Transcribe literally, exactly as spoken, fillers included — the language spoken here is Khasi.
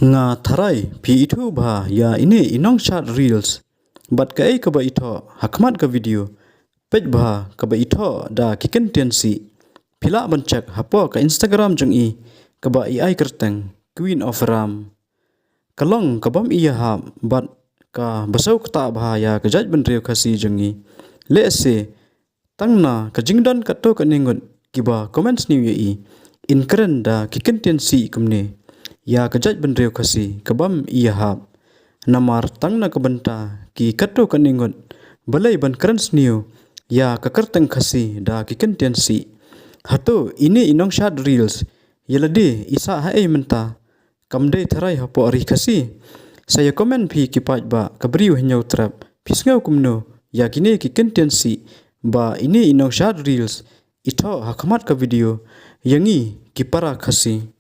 Nga tharai phi ithuh bha ïa ine i nongshad reels bad kaei kaba i thoh ha khmat ka video. Peit bha kaba i thoh da ki kyntien sih. Phi lah ban check hapoh ka Instagram jong i kaba i ai kyrteng Queen of Ram. Ka long ka bym ïahap bad kaba sngewtynnat bha ïa ka jaitbynriew Khasi jong i. Lehse tang na ka jingdon katto katne ngut kiba comment sniew ïa i, in kren da ki kyntien sih kumne ïa ka jaitbynriew Khasi ka bym ïahap. Namar tang na ka bynta ki katto katne ngut balei ban kren sniew ïa ka kyrteng Khasi da ki kyntien sih. Hato ine i nongshad reels ïa lade i sah haei mynta? Kam dei tharai hapoh ri Khasi? Sa ïa comment phi ki paidbah ka briew Hynñiewtrep, phi sngew kumno ïa kine ki kyntien sih ba ine i nongshad reels i thoh ha khmat ka video ïa ngi ki para Khasi?